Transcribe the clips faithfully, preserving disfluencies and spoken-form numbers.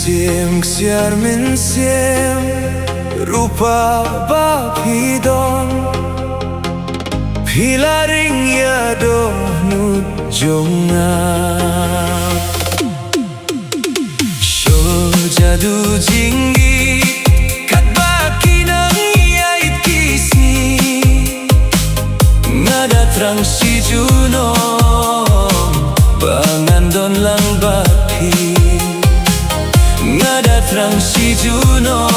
Sim ksiar mynsiem rupa ba phi don, phi la ring ïa dohnud jong nga. Shu jadu jingïeit katba ki nang ïaid ki sngi. Nga da thrang shi junom ba ngan don lang bad phi. Nga da thrang shi junom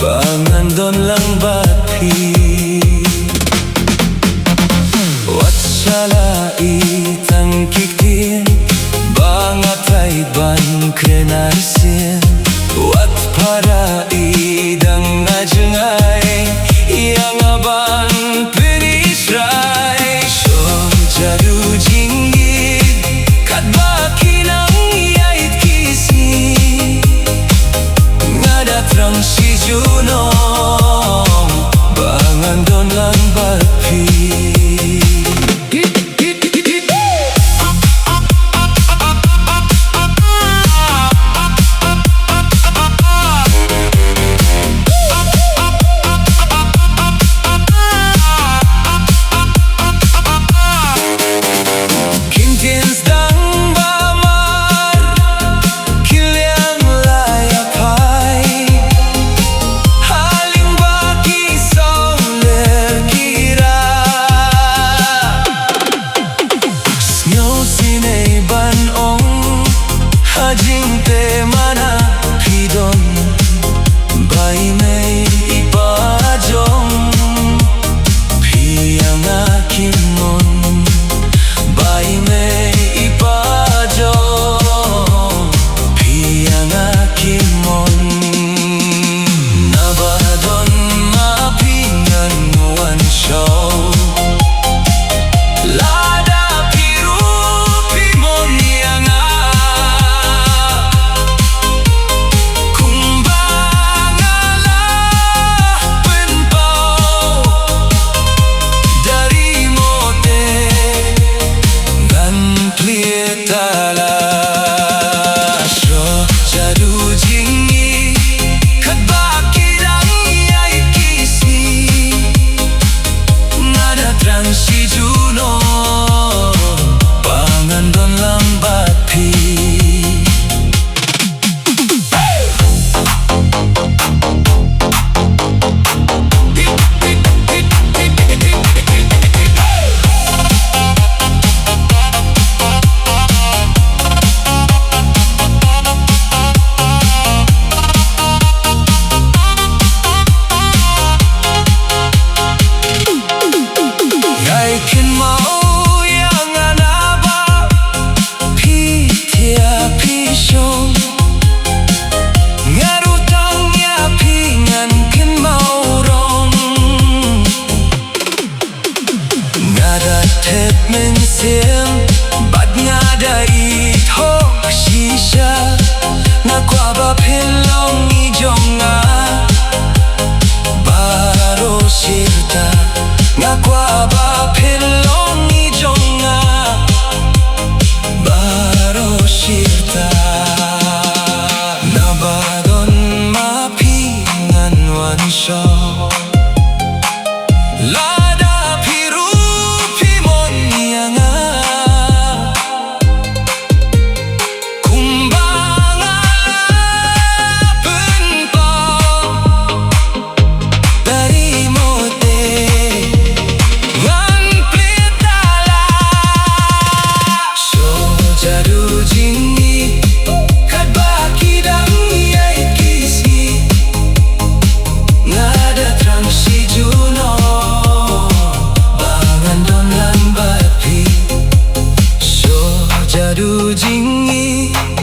ba ngan don lang bad phi. Wat shala i tang ki ktien ba nga trai ban kren arsien. Wat para i dang nga jngai ïa nga ban pyni trai. Shu jadu jingïeit katba ki nang ïaid ki sngi. Nga da thrang shi junom ba ngan don lang bad phi. Ki ktien sdang ba mar, ki liang la ïa phai ha lyngba ki sawler ki rah. Sngewsih nei ban ong ha jingtip mana phi don. Bai mei i pa jong phi ïa nga kim mon. Bai mei i pa jong phi ïa nga kim mon. Naba don ma phi ngan wan shaw. Lada phi ruh phi mon ïa nga. Kumba nga la pynpaw da remote ngan plie tala. Shu jadu jingïeit katba ki dang ïaid ki sngi. Nga da thrang shi junom ba ngan don lang bad phi. Ngai kynmaw ïa nga naba phi thiah phi shong. Nga ruh tang ïa phi ngan kynmaw rong. Nga da thep mynsiem bad nga da ithuh shisha. Nga kwah ba phin long i jong nga baroh shirta. Nga kwah ba phin long i jong nga baroh shirta. Naba don ma phi ngan wan shaw. Lada phi ruh phi mon ïa nga. Kumba nga la pynpaw da remote ngan plie tala. Shu jadu jingïeit katba ki dang ïaid ki sngi. Nga da thrang shi junom ba ngan don lang bad phi. Shu jadu jingïeit